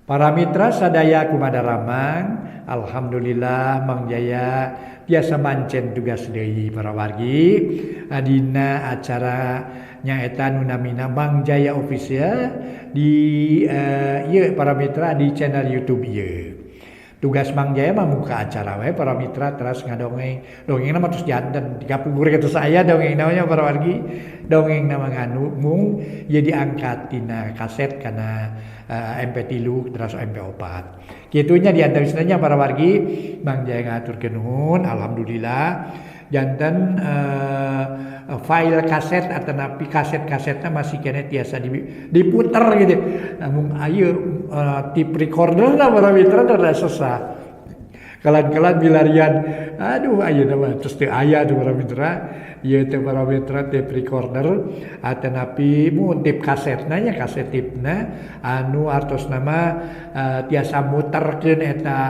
Para mitra sadaya kumadaramang, alhamdulillah Mang Jaya tiasa mancen tugas deui para wargi dina acara nyaeta nu namina Mang Jaya Official di ieu para mitra di channel YouTube ieu. Tugas Mang Jaya mah muka acara we para mitra teras ngadongeng. Dongengna mah tos janten dikapungkur kitu saya dongeng namanya para wargi. Dongeng nama nganu mung ieu diangkat tina kaset kana MP3 terus MP4. Kitunya di antawisna para wargi Mang Jaya ngaturkeun nuhun alhamdulillah janten file kaset atanapi kaset-kasetna masih keneh tiasa diputer gitu. Namun ayeuna tape recorder na para mitra rada sesah. Kalan-kalan milarian aduh ayeuna mah terus teu aya tuh para mitra. Ieu teh para mitra tape recorder atanapi mun tape kasetna nya kaset tipna anu artosna mah tiasa muterkeun eta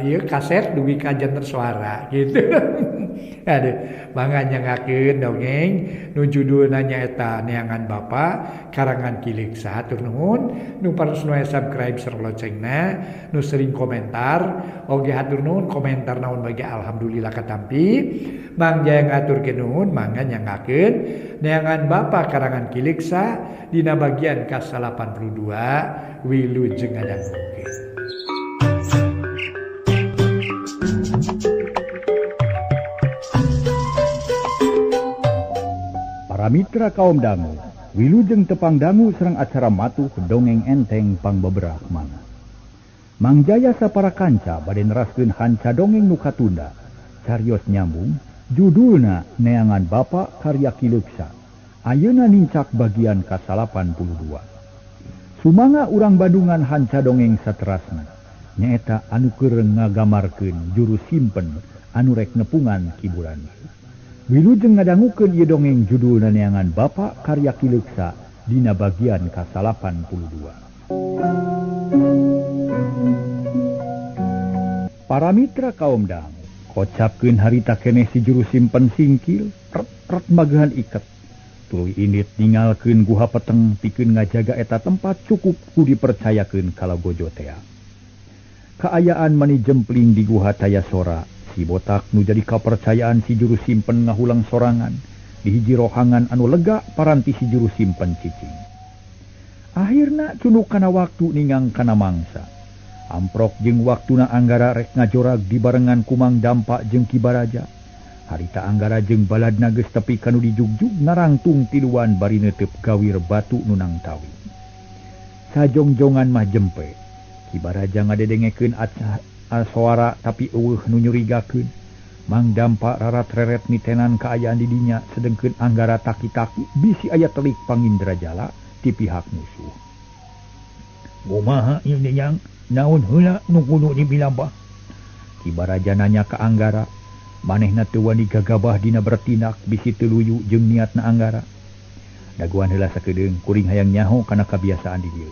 ieu kaset dugi ka janten suara gitu. Aduh, mangga nyangakeun dongeng nu judulna nyaeta Neangan Bapa karangan Ki Leuksa. Hatur nuhun nu paros nu subscribe sareng loncengna, nu sering komentar oge hatur nuhun komentar naon bagi alhamdulillah katampi. Mang Jaya ngaturkeun nuhun mangga nyangakeun Neangan Bapa karangan Ki Leuksa dina bagian ka-82 wilujeng ngadangukeun. Para mitra kaum dangu, wilujeng tepang dangu sareng acara matuh dongeng enteng pangbeberah mana. Mang Jaya sapara kanca bade neraskeun hanca dongeng nu katunda. Carios nyambung, judulna Neangan Bapa karya Ki Leuksa. Ayeuna nincak bagian ka-82. Sumangga urang Bandungan hanca dongeng saterasna. Nyaeta anu keur ngagamarkeun juru simpen anu rek nepungan Ki Burani. Wilujeng ngadangukeun ieu dongeng judulna Neangan Bapa karya Ki Leuksa dina bagian ka-82. Para mitra kaum dangu, kocapkeun harita keneh si juru simpen singkil, ret-ret magahan iket. Tuluy indit ninggalkeun guha peteng pikeun ngajaga eta tempat cukup ku dipercayakeun kalagojo tea. Kaayaan mani jempling di guha taya sora. Si botak nu jadi kapercayaan si juru simpen ngahulang sorangan di hiji rohangan anu lega paranti si juru simpen cicing. Akhirna cunuk kana waktu ningang kana mangsa. Amprok jeung waktuna Anggara rek ngajorag dibarengan Kumang Dampak jeung Ki Baraja. Harita Anggara jeung baladna geus tepi kanu dijugjug narangtung tiluan bari neuteup gawir batu nu nangtawi. Sajongjongan mah jempe. Ki Baraja ngadedengekeun suara tapi eueuh nu nyurigakeun. Mang Dampak rarat-reret mitenan kaayaan di dinya sedengkeun Anggara taki-taki bisi aya telik pangindrajala ti pihak musuh. Kumaha ieu yang naon heula nu kudu dipilampah? Ki Baraja nanya ka Anggara. Manehna teu wani gagabah dina bertindak bisi teu luyu jeung niatna Anggara. Daguan heula sakedeung kuring hayang nyaho kana kabiasaan di dieu.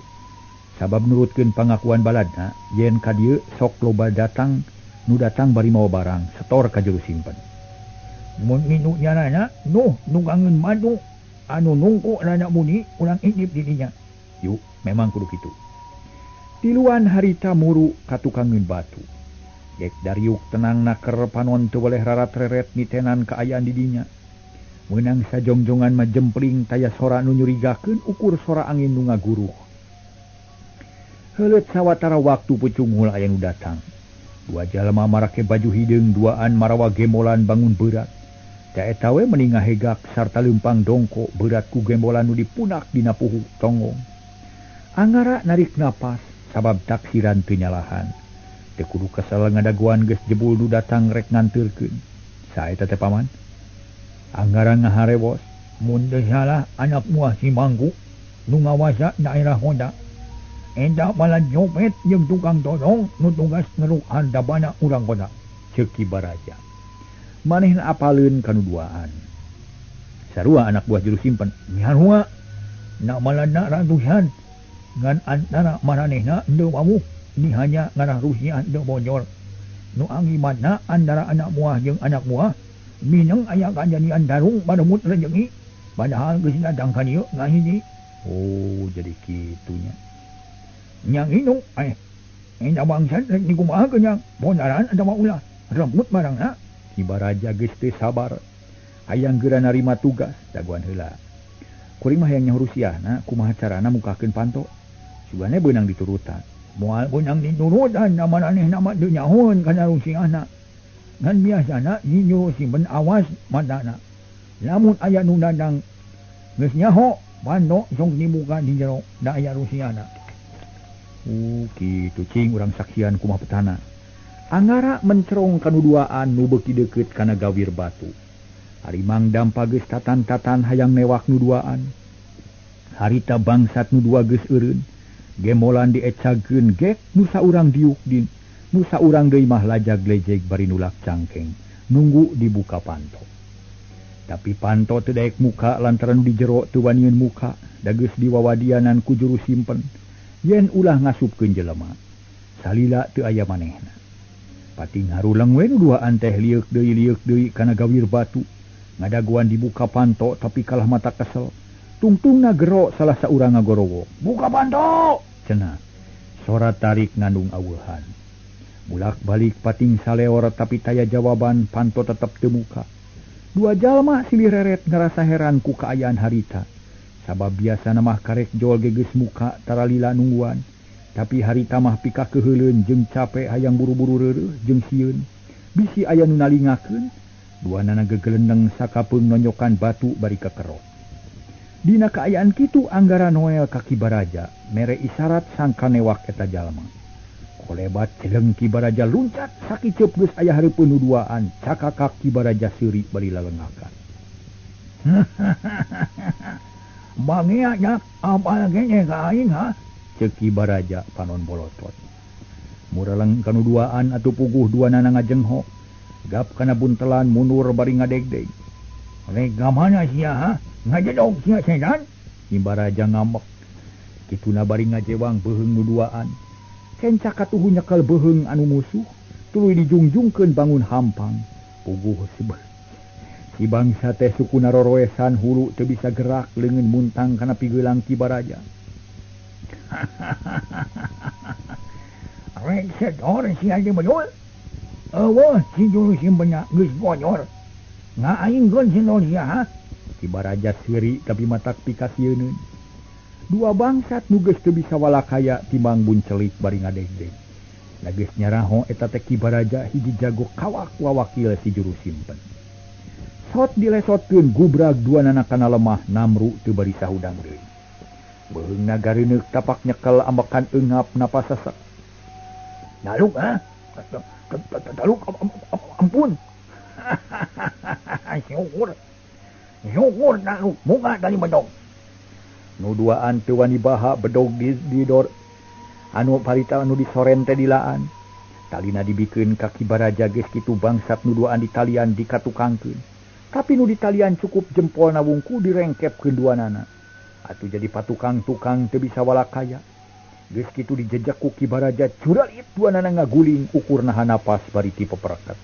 Sabab nurutkeun pangakuan baladna yen ka dieu sok loba datang nu datang bari mawa barang setor ka juru simpen. Mun minu nyanana nuh nukangeun madu anu nungku rada muni urang intip di dinya. Yuk, memang kudu kitu. Tiluan harita muru ka tukangeun batu. Gek dariuk tenang naker panon teu weleh rarat-reret mitenan kaayaan di dinya. Meunang sajongjongan mah jempling taya sora nu nyurigakeun ukur sora angin nu ngaguruh. Heuleut sawatara waktu pucunghul aya nu datang. Dua jalma marake baju hideung duaan marawa gembolan bangun berat. Da eta we meni ngahegak sarta leumpang dongko berat ku gembolan nu dipunak dina puhuk tonggong. Anggara narik napas sabab taksiran teu nyalahan. Teu kudu kesel ngadaguan geus jebul nu datang rek nganteurkeun. Saeta teh paman? Anggara ngaharewos, mun teu salah anak buah si Mangku nu ngawasa daerah Honda. Eta malah nyopet jeung tukang todong nu tugas ngeruk handapana urang kota. Ceuk Ki Baraja. Manehna apaleun kanu duaan. Sarua anak buah juru simpen. Nyarua nak malana ratusan ngan antara maranehna henteu pamuh ni hanya ngarah rusian teu bocor. Nu angimatna antara anak buah jeung anak buah mineng aya kajadian darung paremut rejeki padahal geus datang ka dieu ngahiji. Oh, jadi kitunya. Nyang indung eta bangsat rek dikumahakeun nyang bonaran atawa ulah rembut barangna. Ki Baraja geus teu sabar hayang geura narima tugas dagoan heula. Kuring mah hayang nyaho rusiahna kumaha carana mukakeun panto. Sugane beunang diturutan. Moal beunang diturutan da maranehna mah teu nyahoeun kana rusiahna. Ngan biasana juru simpen awas matana. Lamun aya nu dadang geus nyaho panto sok dibuka di jero da aya rusiahna. Kitu cing urang saksian kumaha petana. Angara mencerong kanu duaan nu beuki deukeut kana gawir batu. Ari Mang Dampa geus tatan-tatan hayang newak nu duaan. Harita bangsat nu dua geus eureun. Gemolan diecageun gek nu saurang diuk din. Nu saurang deui mah lajag lejeg bari nulak cangkeng. Nunggu dibuka panto. Tapi panto teu daek muka lantaran di jero teu waniun muka. Da geus diwawadianan ku juru simpen. Yen ulah ngasupkeun jelema. Salila teu aya manehna. Pati ngaruleng we nu duaan teh lieuk deui kana gawir batu. Ngadaguan dibuka panto tapi kalah mata kesel. Tungtungna gero salah saurang ngagorowo. Buka panto! Cenah. Sora tarik ngandung aweuhan. Bulak-balik pating saleor tapi taya jawaban panto tetep teu muka. Dua jalma silih reret ngarasa heran ku kaayaan harita. Sabab biasana mah karek jol geus muka taralila nungguan. Tapi harita mah pika keuheuleun jeung capek hayang buru-buru reureuh jeung sieun. Bisi aya nu nalingakeun. Dua nana gegelendeng sakapeung nonyokan batu bari kekerok. Dina kaayaan kitu Anggara Noel ka Ki Baraja mere isarat sangka newak eta jalma. Kolebat celeng Ki Baraja luncat sakiceup geus aya hareupeun nu duaan cakakak Ki Baraja seuri bari lalengakan. Bangea nya apal keneh ka aing ha? Ceuk Ki Baraja panon bolotot. Mureleng kanu duaan atuh puguh dua nana ngajengho. Gap kana buntelan mundur bari ngadegdeg. Rek ka mana sia ha? Ngajedog sia setan? Ki Baraja ngambek. Kituna bari ngajewang beuheung nu duaan. Kenca katuhu nyekel beuheung anu musuh, tuluy dijungjungkeun bangun hampang. Puguh si bangsa teh sukuna roroesan hulu teu bisa gerak leungeun muntang kana pigeulang Ki Baraja. Rek sedor sia di bedul. Eueuh si juru simpenna geus bonyor. Ngaaingkeun sindol sia ha? Ki Baraja seuri tapi matak pikasieuneun. Dua bangsat nu geus teu bisa walakaya timbang buncelik bari ngadegdeg. Da geus nyaraho eta teh Ki Baraja hiji jago kawak wawakil si juru simpen. Sot dilesotkeun gubrag dua nana kana lemah namru teu bari sahudang deui. Beuheungna gareuneuk tapak nyekel ambekan eungap napas sesek. Naluk ha? Taluk ampun. Syukur. Syukur naluk muka tali bedog. Nu duaan teu wani baha bedog di dor. Anu parita anu disoren teh dilaan. Talina dibikeun ka Ki Baraja geus kitu bangsat nu duaan ditalian dikatukangkeun. Tapi nu ditalian cukup jempolna wungku direngkepkeun duanana. Atuh jadi patukang-tukang teu bisa walakaya. Geus kitu dijejak ku Ki Baraja curalit duanana ngaguling ukur nahan napas bari ti pepereket.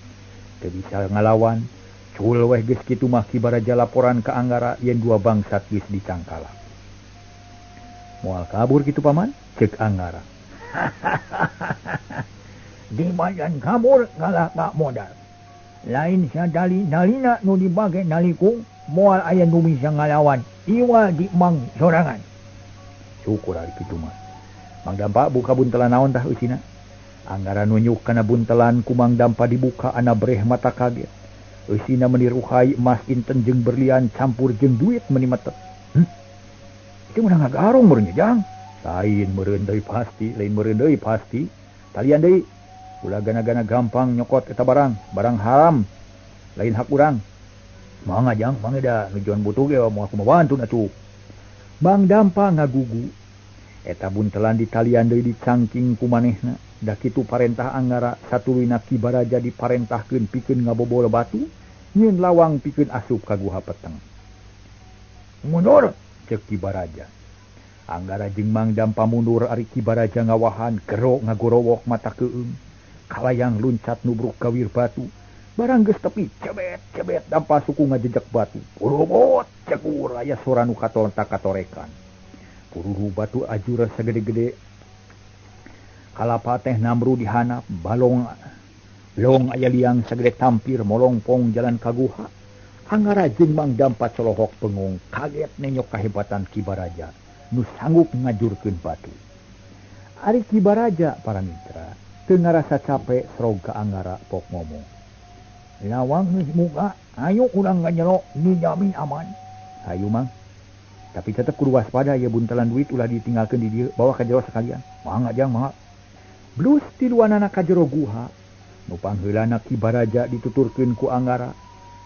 Teu bisa ngalawan. Cul weh geus kitu mah Ki Baraja laporan ka Anggara yen dua bangsat geus dicangkala. Moal kabur kitu paman? Ceuk Anggara. Di badan kabur kalah ka modal. Lain sadali-dalina nu dibage nalikung moal aya nu bisa ngalawan. Iwal di mang sorangan. Syukur ari kitu mah. Mang Dampa buka buntelan naon tah eusina? Anggara nunjuk kana buntelan ku Mang Dampa dibuka ana breh mata kaget. Eusina meuni ruhai emas inten jeung berlian campur jeung duit meuni metet. Itu meunang ngagarong meureun jang. Lain meureun deui pasti, lain meureun deui pasti. Talian deui. Ulah gana-gana gampang nyokot eta barang, barang haram. Lain hak urang. Mangga jang, mangga da nujuan butuh ge moal kumaha bantun atuh. Mang Dampa ngagugu. Eta buntelan ditalian deui dicangking ku manehna. Da kitu parentah Anggara satuluyna Ki Baraja diparentahkeun pikeun ngabobol batu, nyieun lawang pikeun asup ka guha peteng. Mundur, ceuk Ki Baraja. Anggara jeung Mang Dampa mundur ari Ki Baraja ngawahan gero ngagorowok mata keueung. Kalayang luncat nubruk gawir batu. Barang geus tepi cebet-cebet Dampa suku ngajejek batu. Purubut cekur aya sora nu katon takatorekan. Pururu batu ajur sagede-gede Kalapa teh namru dihanap balong long aya liang sagede tampir molongpong jalan ka guha. Anggara jeung Mang Dampa colohok bengong kaget nenyok kahebatan Ki Baraja nu sanggup ngajurkeun batu. Ari Ki Baraja para mitra teu ngarasa capek serog ka Anggara pok ngomong. Lawang geus muka, ayo urang nganyelo dijamin aman. Hayu Mang. Tapi tetep kudu waspada ya buntelan duit ulah ditinggalkeun di dieu, bawa ka jero sekalian. Mangga jang mangga. Blus tiluanana ka jero guha. Nu pangheulana Ki Baraja dituturkeun ku Anggara,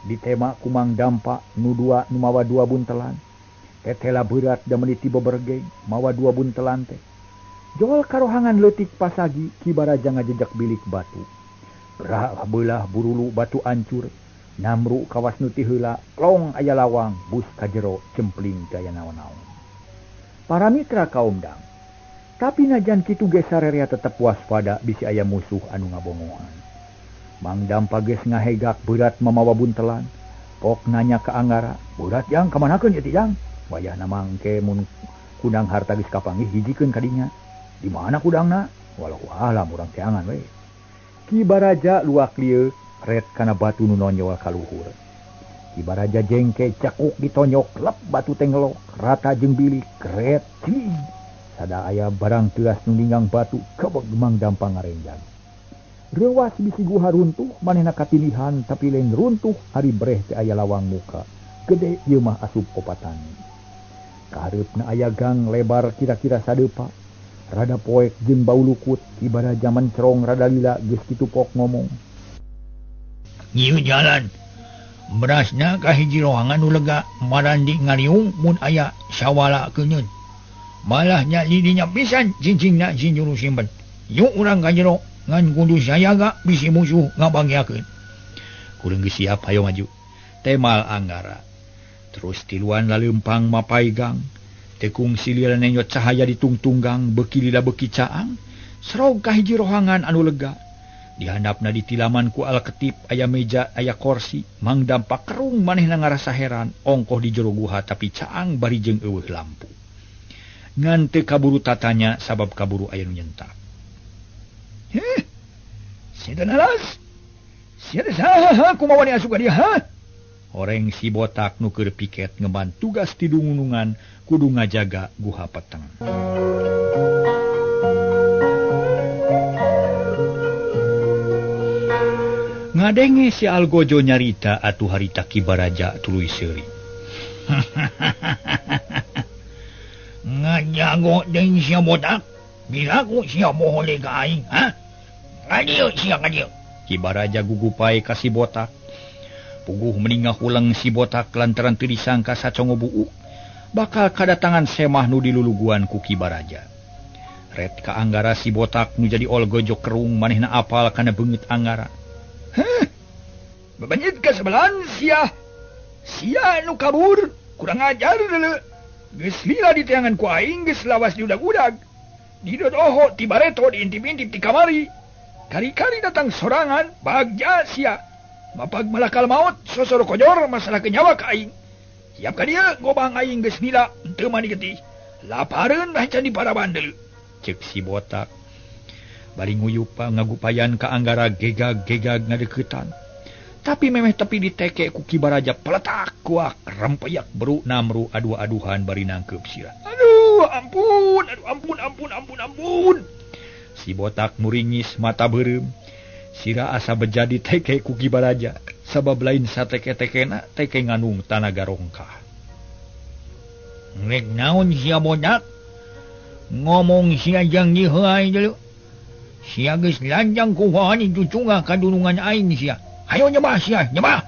ditema ku Mang Dampa nu dua nu mawa dua buntelan. Tetela berat da meuni ti bebergeng mawa dua buntelan teh. Jol karohangan leutik pasagi Ki Baraja ngajejak bilik batu. Berah beulah burulu batu ancur, namru kawas nu ti heula, long aya lawang, bus ka jero cempling gaya naon-naon. Para mitra kaum dang, tapi najan kitu ge sarerea tetep waspada bisi aya musuh anu ngabongohan. Mang Dampa geus ngahegak berat mamawa buntelan, pok nanya ka Anggara, "Berat yang kamanakeun ieu teh jang?" Wayahna mangke mun kudang harta geus kapanggih hijikeun ka dinya. Di mana kudangna? Walau alam urang teangan we. Ki Baraja luak lieu ret kana batu nu nonyol ka luhur. Ki Baraja jengke cakuk ditonyok lep batu tengelok rata jeung bilik kret cing. Sada aya barang teuas nu ninggang batu kebeg Mang Dampa ngarenjang. Reuwas bisi guha runtuh manehna katilihan tapi lain runtuh ari breh teh aya lawang muka. Gede ieu mah asup opatan. Kahareupna aya gang lebar kira-kira sadeupa. Rada poek jeung bau lukut, Ki Baraja mencerong rada lila geus kitu pok ngomong. Ieu jalan berasna ka hiji rohangan nu lega marandi ngariung mun aya sawala keuneun. Malah nya lidinya pisan cincingna si juru simpen. Yuk urang ka jero ngan kudu sayaga bisi musuh ngabangyakeun. Kuring geus siap hayo maju. Temal Anggara. Terus tiluan laleumpang mapai gang. Tekung silila nenyot cahaya ditungtunggang beki lila beki caang serog ka hiji rohangan anu lega. Dihandapna ditilaman ku alketip aya meja aya korsi. Mang Dampa kerung manehna ngarasa heran ongkoh di jero guha tapi caang bari jeung eueuh lampu. Ngan teu kaburu tatanya sabab kaburu aya nu nyentak. Heh. Setan alas. Sia saha kumaha wani asup ka dieu ha? Horeng si botak nu keur piket ngemban tugas ti dungunungan kudu ngajaga guha peteng. Ngadenge si Algojo nyarita atuh harita Ki Baraja tuluy seuri. Ngajago deui sia botak, bilaku sia bohong ka aing, ha? Ngadieu sia ngadieu. Ki Baraja gugupai ka si botak. Puguh meningah ulang si botak lantaran teu disangka sacongo buuk bakal kadatangan semah nu diluluguan ku Ki Baraja. Ret ka Anggara si botak nu jadi olgojo kerung manehna apal kana beungeut Anggara. Heh. Bebenyit ka sebelan sia. Sia nu kabur, kurang ajar deuleu. Geus lila diteangan ku aing geus lawas diudag-udag. Didodoho ti bareto diintip-intip ti kamari. Kari-kari datang sorangan bagja sia. Mapag malakal maut sosoro kojor masalah kenyawa ka aing. Siap ka dieu gobang aing geus lila teu mani getih. Lapareun mah can di paraban deuleu. Ceuk si botak. Bari nguyup ngagupayan ka Anggara gegag-gegag ngadeuketan. Tapi memeh tepi diteke ku Ki Baraja peletak kuak rempeyak beru namru adu-aduhan bari nangkeup sirah. Aduh ampun, aduh ampun ampun ampun ampun. Si botak muringis mata beureum. Sira asa beja diteke ku Ki Baraja sabab lain sateke-tekena teke nganung tanaga rongkah. Rek naon sia bodak? Ngomong sia jang diheuai deuleu. Sia geus lanjang ku wani cucungah ka dunungan aing sia. Hayo nyebah sia, nyebah.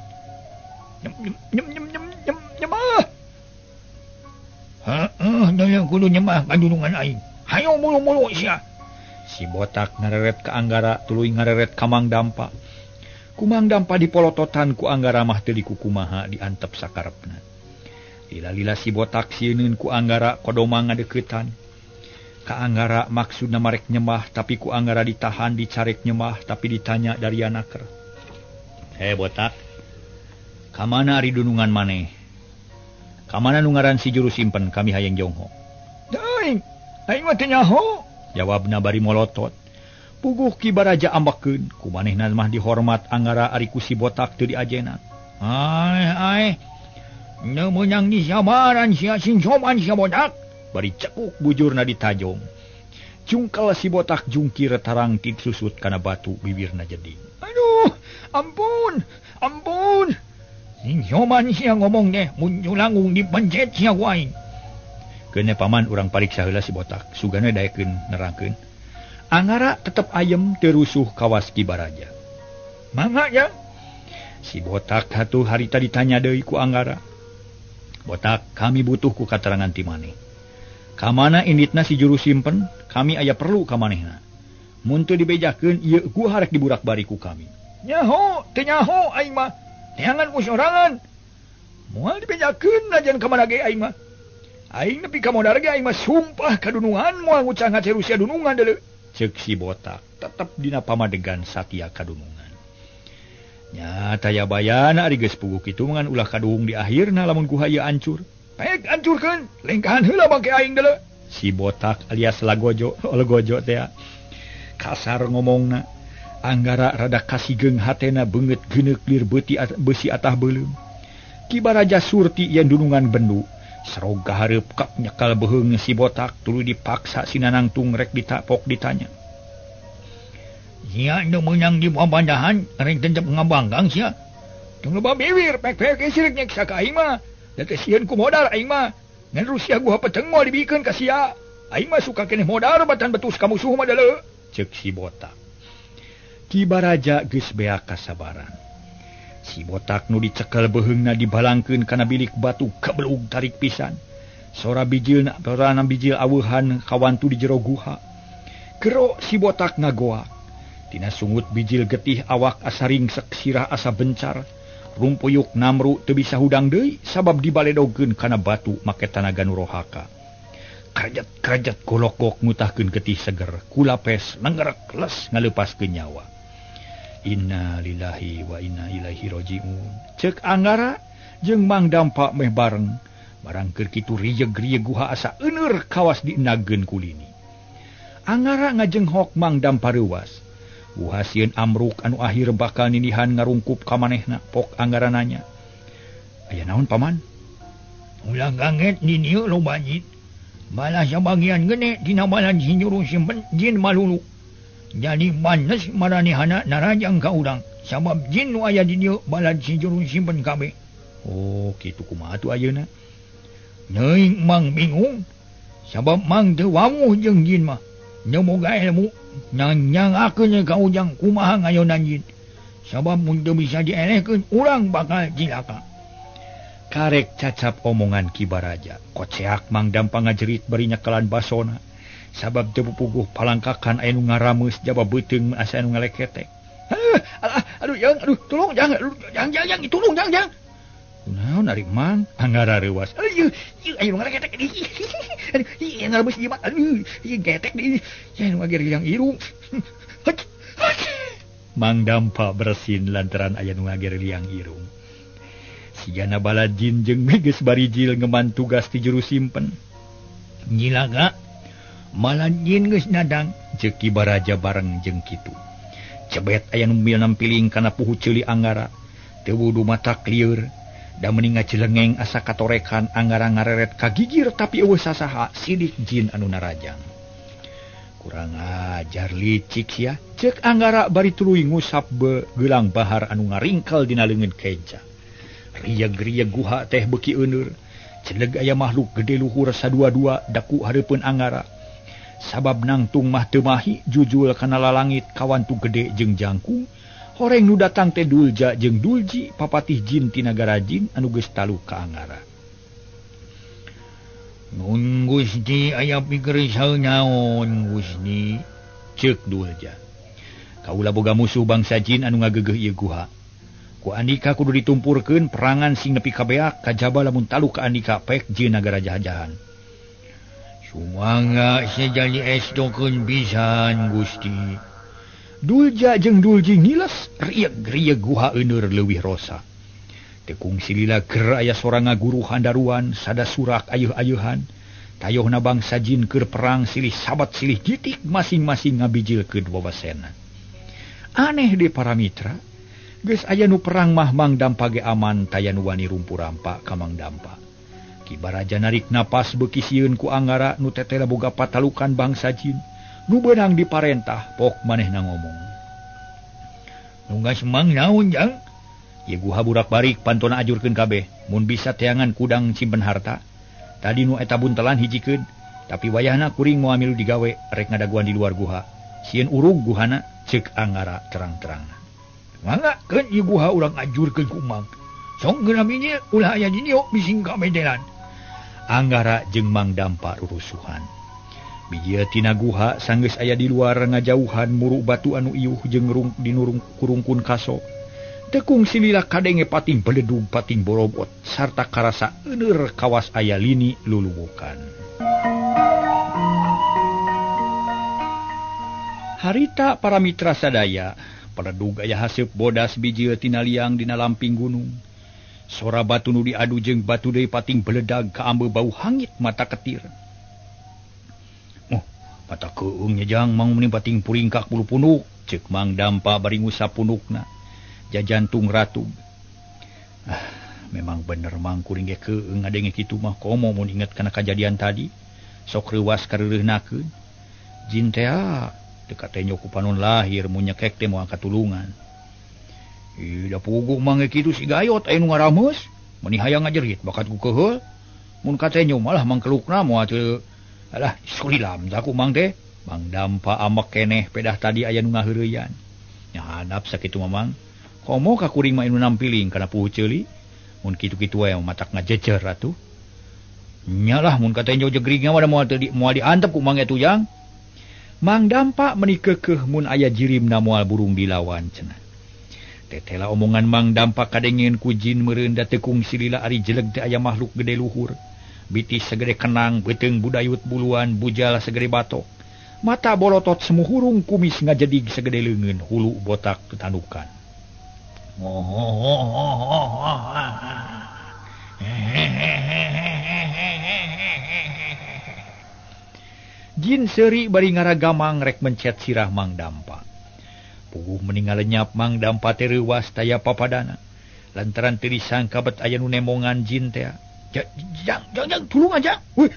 Nyebah. Heeh, deuleu kudu nyebah ka dunungan aing. Hayo mulu-mulu sia. Si botak ngareret ka Anggara tuluy ngareret ka Mang Dampa. Ku Mang Dampa dipolototan ku Anggara mah teu dikukumaha diantep sakarepna. Lila-lila si botak sieuneun ku Anggara kodomang ngadeuketan. Ka Anggara maksudna marek nyembah tapi ku Anggara ditahan dicarek nyembah tapi ditanya dari anaker. "Hei botak, ka mana ari dunungan maneh? Ka mana nu ngaran si juru simpen kami hayang jongho?" "Teuing, aing mah teu nyaho," jawabna bari molotot. Puguh Ki Baraja ambekeun ku manehna mah dihormat Anggara ari ku si botak teu diajenan. Ai ai nu meunang disabaran sia sing sopan sia botak. Bari cekuk bujurna ditajong. Jungkal si botak jungkir tarang tit susut kana batu bibirna jeding. Aduh, ampun, ampun. Sing sopan sia ngomong deh, mun langung dipencet sia ku aing. Keun paman urang pariksa heula si botak, sugana daekeun nerangkeun. Anggara tetep ayem teu rusuh kawas Ki Baraja. Mangga ya. Si botak hatuh harita ditanya deui ku Anggara. Botak, kami butuh ku katerangan ti maneh. Ka mana inditna si juru simpen, kami aya perlu ka manehna. Mun teu dibejakeun ieu gua harek diburak-bari ku kami. Nyaho, teu nyaho aing mah. Neangan ku sorangan. Moal dibejakeun najan ka mana ge aing mah. Aing nepi ka modar ge aing mah sumpah kadunungan moal ngucang ngaceru sia dunungan deuleu. Ceuk si botak tetep dina pamadegan satia kadunungan. Nya taya bayana ari geus puguh kitu ngan ulah kaduhung di akhirna lamun guha ieu ancur. Pek ancurkeun, lengkahan heula bangke aing deuleu. Si botak alias lagojo, legojo teh kasar ngomongna. Anggara rada kasigeung hatena beungeut geuneuk lir beuti beusi atah beuleum. Ki Baraja Surti yen dunungan bendu. Serog kahareup kap nyekal beuheung si botak tuluy dipaksa si nanangtung rek ditapok ditanya. Sia nu meunang di pabandahan rek tentep ngabanggang sia. Tong loba biwir pek-pek sirik nyeksa ka aing mah. Da teh sieun ku modal aing mah. Ngan rusia gua peteng moal dibikeun ka sia. Aing mah suka keneh modal batan betus ka musuh mah deuleu. Ceuk si botak. Ki Baraja geus beak kasabaran. Si botak nu dicekel beuheungna dibalangkeun kana bilik batu kabelug tarik pisan. Sora bijilna sorana bijil aweuhan kawantu di jero guha. Gero si botak ngagoak. Tina sungut bijil getih awak asa ringsek sirah asa bencar. Rumpuyuk namru teu bisa hudang deui sabab dibaledogeun kana batu make tanaga nu rohaka. Kerjet-kerjet golokok ngutahkeun getih seger, kulapes nenggerek les ngaleupaskeun nyawa. Inna lillahi wa inna ilaihi rajiun. Ceuk Anggara jeung Mang Dampak meh bareng. Barang keur kitu riyeg-riyeg guha asa euneur kawas dienageun kulini. Anggara ngajenghok Mang Dampa reuwas. Guha sieun amruk anu akhir bakal nindihan ngarungkup ka manehna. Pok Anggara nanya. Aya naon paman? Ulah ganget di dieu loba jin. Malah sabagian gede dina balan si juru simpen jin malulu. Jadi manes maranehana narajang ka urang sabab jin nu aya di dieu balad si juru simpen kabeh. Oh, kitu kumaha tuh ayeuna? Neuing mang bingung sabab mang teu wawuh jeung jin mah. Nya boga ilmu nyanyangakeun ka ujang kumaha ngayonan jin. Sabab mun teu bisa dielehkeun urang bakal cilaka. Karek cacap omongan Ki Baraja. Koceak Mang Dampa ngajerit bari nyekelan basona. Sabab teu puguh palangkakan aya nu ngarameus jaba beuteung asa anu ngaleketek. Alah, aduh yang, aduh tolong jangan, aduh, jangan jangan tolong jangan jangan. Kunaon ari Mang? Anggara reuwas. Aduh, ieu aya nu ngaleketek. Aduh, ieu ngarameus ieu mah. Aduh, ieu getek deui. Aya nu ngagerliang irung. Mang Dampa bersin lantaran aya nu ngagerliang irung. Sigana bala jin jeung geus barijil ngeman tugas ti juru simpen. Nyilaga malah jin geus nadang ceuk Ki Baraja bareng jeung kitu. Cebet aya nu nampiling kana puhu ceuli Anggara. Teu wudu mata lieur, da meni ngacelengeng asa katorekan Anggara ngareret kagigir tapi eueuh sasaha sidik jin anu narajang. Kurang ajar licik sia, ceuk Anggara bari tuluy ngusap geulang bahar anu ngaringkel dina leungeun kenca. Riyeg-riyeg guha teh beuki euneur. Celeg aya makhluk gede luhur sadua-dua daku hareupeun Anggara. Sabab nangtung mah teu mahi jujul kana lalangit kawantu gede jeung jangkung. Horeng nu datang teh Dulja jeung Dulji papatih jin ti nagara jin anu geus talu ka Anggara. Nun Gusti aya pikerisau naon Gusti? Ceuk Dulja. Kaula boga musuh bangsa jin anu ngageugeuh ieu guha. Ku andika kudu ditumpurkeun perangan sing nepi ka beak kajaba lamun talu ka andika pek jin nagara jaha-jahan. Sumangga sejali estokeun pisan Gusti. Dulja jeung Dulji ngiles rieg-rieg guha euneur leuwih rosa. Teu kungsi lila ger aya sora ngaguruhan daruan sada surak ayeuh-ayeuhan. Tayohna bangsa jin keur perang silih sabat silih jitik masing-masing ngabijilkeun wawasena. Aneh di para mitra, geus aya nu perang mah Mang Dampa ge aman taya nu wani rumpu rampa ka Mang Dampa. Ki Baraja narik napas beuki sieun ku Anggara nu tetela boga patalukan bangsa jin. Nu beunang diparentah pok manehna ngomong. Nu geus mang naon jang? Ye guha burak-barik pantona ajurkeun kabeh, mun bisa teangan kudang simpen harta. Tadi nu eta buntelan hijikeun, tapi wayahna kuring moal milu digawe rek ngadaguan di luar guha. Sieun urug guhana ceuk Anggara terang-terangna. Mangga keun ieu guha urang ajurkeun ku Mang. Song geuna minyil ulah aya di dieu bising kamedelan. Anggara jeung Mang Dampa rurusuhan. Bijil tina guha sanggeus aya di luar ngajauhan muru batu anu iuh jeung dinurung kurungkun kaso. Tekung silila kadenge pating beledug pating borobot sarta karasa euneur kawas aya lini luluwukan. Harita para mitra sadaya, peledug aya haseup bodas bijil tina liang dina lamping gunung. Sora batu nu diadu jeung batu deui pating beledag kaambe bau hangit mata ketir. Oh, mata keung nya jang mang meni pating puringkak bulu punuk, ceuk Mang Dampa bari ngusap punukna. Jajantung ratug. Ah, memang bener Mang kuring ge keung ngadenge kitu mah komo mun inget kana kajadian tadi. Sok reuwas kareureuhnakeun. Jin teh teu katenyo ku panon lahir mun nyekek teh moal katulungan. Ih, da puguh Mang ge kitu si gayot aya nu ngarameus, meuni hayang ngajerit bakat ku keuheul. Mun katenyo malah mangkelukna moal teu alah sulilam tah ku Mang teh. Mang Dampa amek keneh pedah tadi aya nu ngaheureyan. Nyahanap sakitu mah Mang. Komo ka kuring mah anu nampiling kana puhu ceuli. Mun kitu-kitu wae matak ngajejer atuh. Nyalah mun katenjo jegrigna mah moal teu moal diantep ku Mang eta jang. Mang Dampa meuni keukeuh mun aya jirimna moal burung dilawan cenah. Tetela omongan Mang Dampa kadengeun ku jin meureun da tekung silila ari jeleg teh aya makhluk gede luhur. Bitis segede kenang, beuteung budayut buluan, bujal segede batok. Mata bolotot semu hurung, kumis ngajedig segede leungeun, hulu botak tetanukan. Jin seuri bari ngaragamang rek mencet sirah Mang Dampa. Puguh meninggal lenyap Mang Dampa teh reuwas taya papadana. Lantaran teu disangka bet aya nu nemongan jin teh. Jang jang jang tulungan jang. Wih,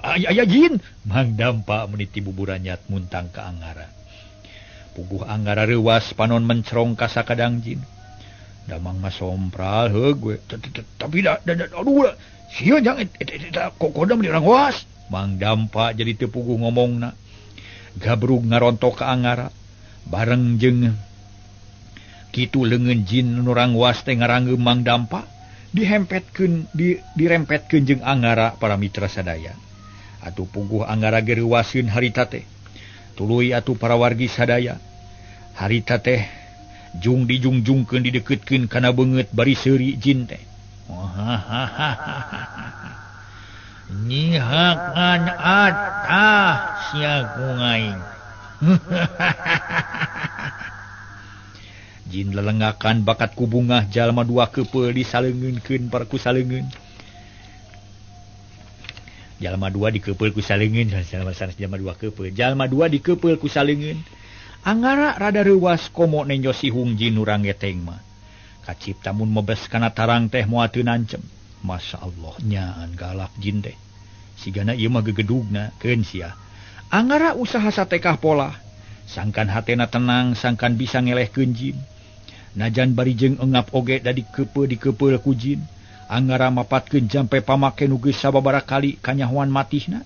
aya jin. Mang Dampa meniti buburanyat muntang ka Anggara. Puguh Anggara reuwas panon mencerong ka sakadang jin. Damang mah sompral heug we. Tapi da aduh sieun jang eta kokoda meni urang was. Mang Dampa jadi teu puguh ngomongna. Gabrug ngarontok ka Anggara. Bareng jeung kitu leungeun jin nu rangwas teh ngaranggeum Mang Dampa dihempetkeun dirempetkeun jeung Anggara para mitra sadaya. Atuh puguh Anggara ge reuwaseun harita teh. Tuluy atuh para wargi sadaya. Harita teh jung dijungjungkeun dideukeutkeun kana beungeut bari seuri jin teh. Nyihakan atah sia ku aing. Jin lelengakan bakat ku bungah jalma dua keupeul disaleungeunkeun par ku saleungeun. Jalma dua dikepeul ku saleungeun, sanes jalma dua keupeul. Jalma dua dikepeul ku saleungeun. Anggara rada reuwas komo nenjo sihung jin nu rangeteng mah. Kacipta mun mebes kana tarang teh moal teu nancem. Masya Allah nyaan galak jin teh. Sigana ieu mah gegedugna keun sia. Anggara usaha satekah pola. Sangkan hatena tenang, sangkan bisa ngelehkeun jin. Najan bari jeung engap oge da dikepeul ku jin. Anggara mapatkeun jampe pamake nu geus sababaraha kali kanyahoan matihna.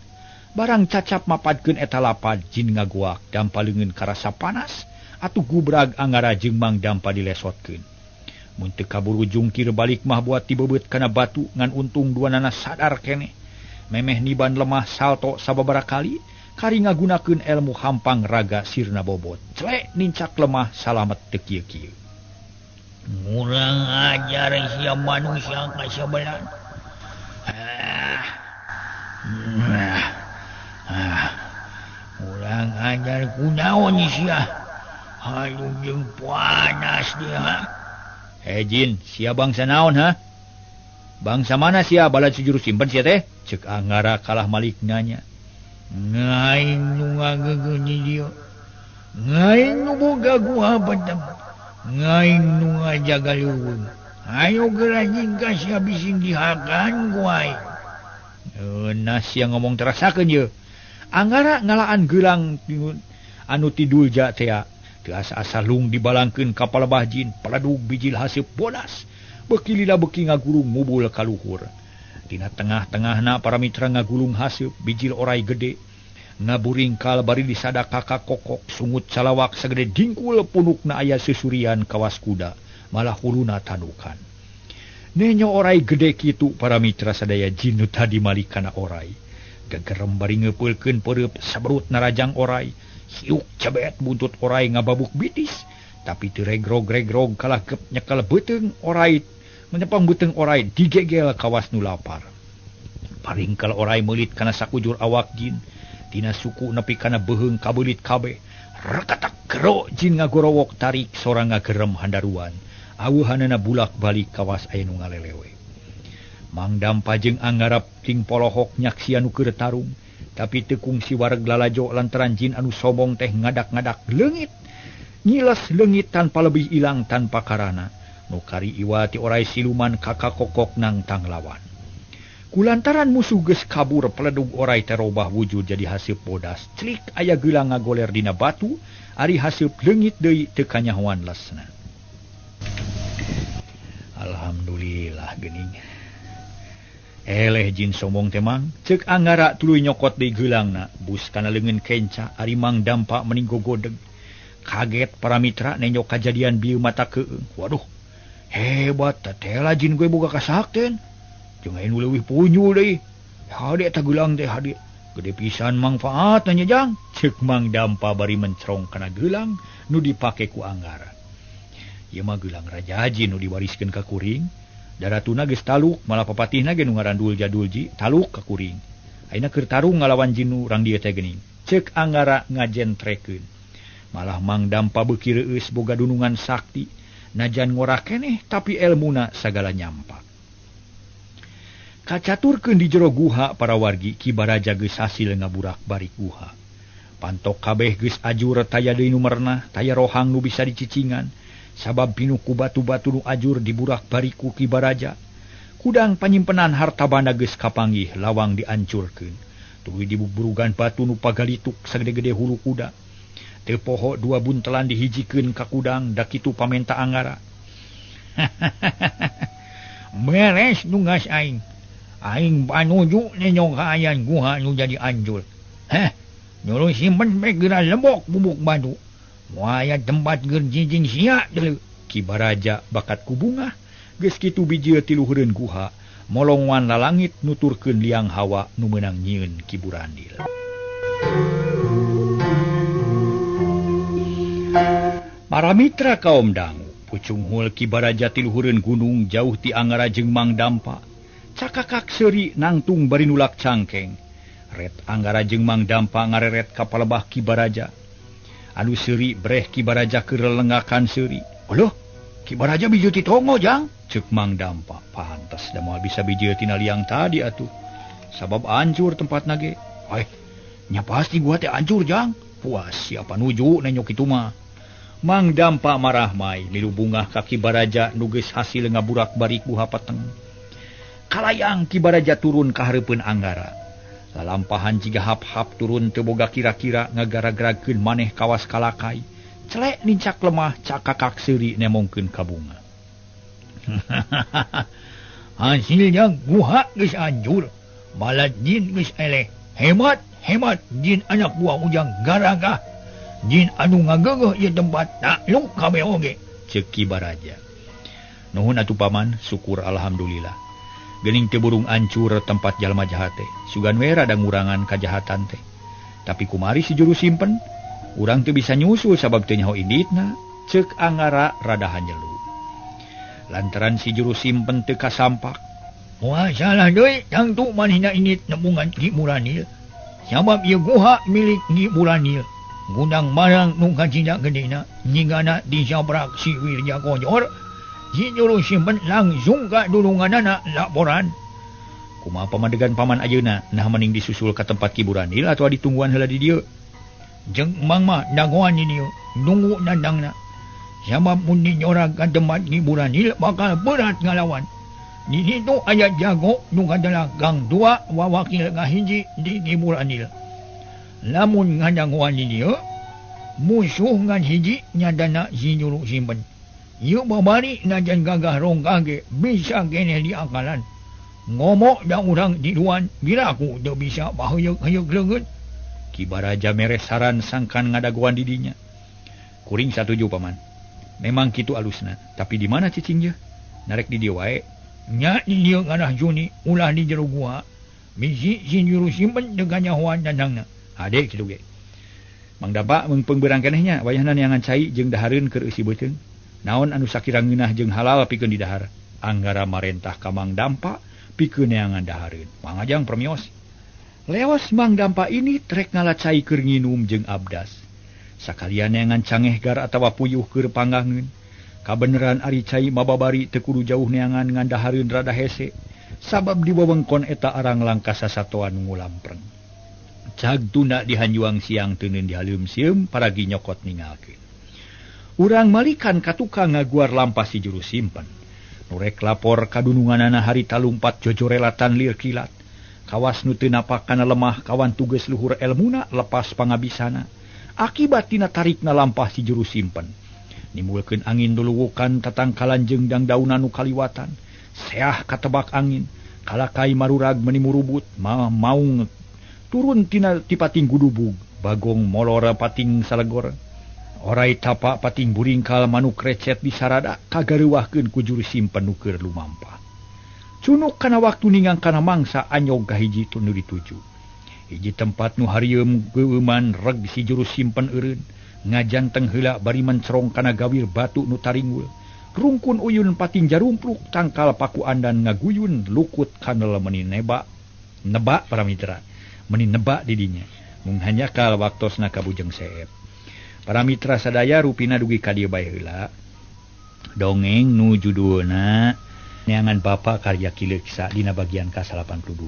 Barang cacap mapatkeun eta lapad jin ngaguak dampa leungeun karasa panas atuh gubrag Anggara jeung Mang Dampa dilesotkeun. Mun teu kaburu jungkir balik mah buat dibebeut kana batu ngan untung duanana sadar keneh. Memeh niban lemah salto sababaraha kali kari ngagunakeun elmu hampang raga sirna bobot. Clek nincak lemah salamet teu kieu-kieu. Ngurang ajar sia manusia ka sabelan. Urang ajar kunaon sia. Hayu jeung panas dia. Hei jin, sia bangsa naon ha? Bangsa mana sia balad si juru simpen sia teh? Cek Anggara kalah malik nanya. Ngaing nu ngageugeuh di dieu. Ngaing nu boga guha peteng. Ngaing nu ngajaga leuweung. Ayo geura jingka sia bising dihakan ku aing. Nah sia ngomong terasakeun ye. Anggara ngalaan gelang anu ti Dulja tea. Teu asa-asa lung dibalangkeun ka palebah jin, paladug bijil haseup bodas. Beki lila beki ngagulung mubul ka luhur. Tina tengah-tengahna para mitra ngagulung haseup bijil orai gede. Ngaburingkal bari disadaka ka kokok sungut calawak sagede dingkul punukna aya sesurian kawas kuda, malah huluna tanukan. Nenyo orai gede kitu para mitra sadaya jin nu tadi malik kana orai. Gagerem bari ngeupeulkeun peureub saberut narajang orai, hiuk cebet buntut orai ngababuk bitis, tapi teu regrog-regrog kalah gep nyekel beuteung orai. Menyepang beuteung orai digegel kawas nu lapar. Paringkal orai meulit kana sakujur awak jin, tina suku nepi kana beuheung kabeulit kabeh. Rekatak gero jin ngagorowok tarik sorang ngagerem handaruan. Aweuhanana bulak-balik kawas aya nu ngalelewe. Mang Dampa jeung Anggara ting polohok nyaksian nu keur tarung, tapi teu kungsi wareg lalajo lantaran jin anu sombong teh ngadak-ngadak leungit. Nyiles leungit tanpa lebih ilang tanpa karana. Nu kari iwa ti orai siluman kakak kokok nangtang lawan. Kulantaran musuh geus kabur peledug orai terobah wujud jadi haseup bodas. Clik aya geulang ngagoler dina batu, ari haseup leungit deui teu kanyahoan lesna. Alhamdulillah geuning. Eleh jin sombong teh mang, ceuk Anggara tuluy nyokot deui geulangna, bus kana leungeun kenca ari Mang Dampa meni gogodeg. Kaget para mitra nenjok kajadian bieu mata keueung. Waduh, hebat teh jin gue boga kasakten. Jeung aya nu leuwih punyul deui. Hade eta geulang teh hade. Gede pisan mangfaatna nya jang. Ceuk Mang Dampa bari mencerong kana geulang nu dipake ku Anggara. Ieu mah geulang raja jin nu diwariskeun ka kuring. Daratuna geus taluk, malah papatihna ge nu ngaran Dulja Dulji taluk ka kuring. Ayeuna keur tarung ngalawan jin nu urang dieu teh geuning. Ceuk Anggara ngajentrekeun. Malah Mang Dampa beuki reueus boga dunungan sakti. Najan ngora keneh tapi elmuna sagala nyampak. Kacaturkeun di jero guha para wargi Ki Baraja geus hasil ngaburak barik guha. Pantok kabeh geus ajur taya deui nu merenah, taya rohang nu bisa dicicingan. Sabab pinuh ku batu-batu nu ajur diburak barik ku Ki Baraja. Kudang panyimpenan harta banda geus kapanggih lawang diancurkeun. Tuluy dibugburugan batu nu pagalituk sagede-gede hulu kuda. Teu poho dua buntelan dihijikeun ka kudang dakitu pamenta Anggara. Beres tugas aing. Aing panuju nenyong kaayan guha nu jadi anjur. Heh, nyuruh simpen bae geura lebok bubuk batu. Moal aya tempat keur jijing sia deuleu. Ki Baraja bakat ku bungah geus kitu bijil ti luhureun guha, molongan lalangit nuturkeun liang hawa nu meunang nyieun Ki Burandil. Para mitra kaum dangu, pucunghul Ki Baraja ti luhureun gunung jauh ti Anggara jeung Mang Dampa. Cakakak seuri nangtung bari nulak cangkeng. Ret Anggara jeung Mang Dampa ngareret ka palebah Ki Baraja. Anu seuri breh Ki Baraja keur lelengakan seuri. "Aloh, Ki Baraja bijil ti tongo jang?" Ceuk Mang Dampa. Pantes da moal bisa bijil tina liang tadi atuh. Sabab hancur tempatna ge. "Ai, nya pasti gua teh hancur jang." Puas siapa nuju nenyo kitu mah. Mang Dampa marah mai milu bungah ka Ki Baraja nu geus hasil ngaburak barik guha peteng. Kalayang Ki Baraja turun ka hareupeun Anggara. Lalampahan jiga hap-hap turun teu boga kira-kira ngagaragrakeun maneh kawas kalakai. Celek nincak lemah cakakak seuri nemongkeun ka bunga. Hasilnya guha geus anjur, balad jin geus eleh. Hebat, hebat jin anak buah ujang garagah. Jin anu ngageugeh ieu tempat takluk kabeh oge. Ceuk Ki Baraja. Nuhun atuh paman, syukur alhamdulillah. Geuning teu burung ancur tempat jalma jahat teh. Sugan we rada ngurangan kajahatan teh. Tapi kumari si juru simpen, urang teu bisa nyusul sabab teu nyaho inditna. Ceuk Anggara rada hanjelu. Lantaran si juru simpen teu kasampak. Wah salah deui tangtu manehna indit nepungan Ki Buranil. Sabab ieu guha milik Ki Buranil. Gudang barang nu kacida gedena nyigana disabrak si Wirja Kojor. Si juru simpen langsung ka dulunganana laporan. Kumaha pamadegan paman ayeuna nah mending disusul ka tempat Ki Buranil atawa ditungguan heula di dieu. Jeung Mang mah dagoan di dieu, nunggu nandangna. Sabab mun dinyorak ka tempat Ki Buranil bakal berat ngalawan. Di situ aya jago nu kadalah gang dua wawakil kahiji di Ki Buranil. Lamun ngadagoan di dieu, musuh ngan hiji nyadana si juru simpen. Ieu babari najan gagah rongkah ge bisa keneh diakalan. Ngomong da urang di luan biraku teu bisa baheuyeuh-heuyeuk leungeun. Ki Baraja mere saran sangkan ngadagoan di dinya. Kuring satuju paman. Memang kitu alusna, tapi di mana cicing ye? Narek di dieu wae. Nya di dieu ngarah juni ulah di jero gua. Bisi si juru simpen teu kanyahoan dandangna. Hade kitu ge. Mang Dampak meungpeung beurang keneh nya wayahna neangan cai jeung dahareun keur eusi beuteung. Naon anu sakira ngeunah jeung halal pikeun didahar. Anggara marentah ka Mang Dampak pikeun neangan dahareun. Mangajang permios. Lewas Mang Dampak ini trek ngala cai keur nginum jeung abdas. Sakalian neangan cangeh gar atawa puyuh keur panggangeun. Kabeneran ari cai mababari teu kudu jauh neangan ngan dahareun rada hese. Sabab di wewengkon eta arang langka sasatoan ngulampreng. Cag tunda dihanjuang siang teuneun dihaleum-sieum paragi nyokot ningalkeun. Urang malikan ka tukang ngaguar lampah si juru simpen. Nurek lapor kadununganana harita lumpat jojorelatan lir kilat. Kawas nu teu napakana lemah kawan tuges luhur elmuna lepas pangabisana. Akibat tina tarikna lampah si juru simpen. Nimbulkeun angin duluwukan tatangkalan jeung dangdauna nu kaliwatan. Seah katebak angin, kalakai marurag meni murubut, maung turun tina ti pating gudubug, bagong molora pating salegor. Orai tapak pating buringkal manuk recet disarada kagareuwahkeun ku juru simpen nu keur lumampah. Cunuk kana waktu ningang kana mangsa anyog kahiji nu dituju. Hiji tempat nu harieum geueuman reg si juru simpen eureun, ngajanteng heula bari mencerong kana gawir batu nu taringgul. Rungkun uyun pating jarumpluk tangkal paku andan ngaguyun lukut kanel meni nebak nebak para mitra meni nebak di dinya. Mung hanyakal waktosna kabujeng seep. Para mitra sadaya rupina dugi ka dieu bae heula. Dongeng nu judulna Neangan Bapa karya Ki Leuksa dina bagian ka-82.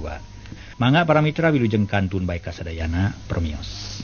Mangga para mitra wilujeng kantun bae kasadayana permios.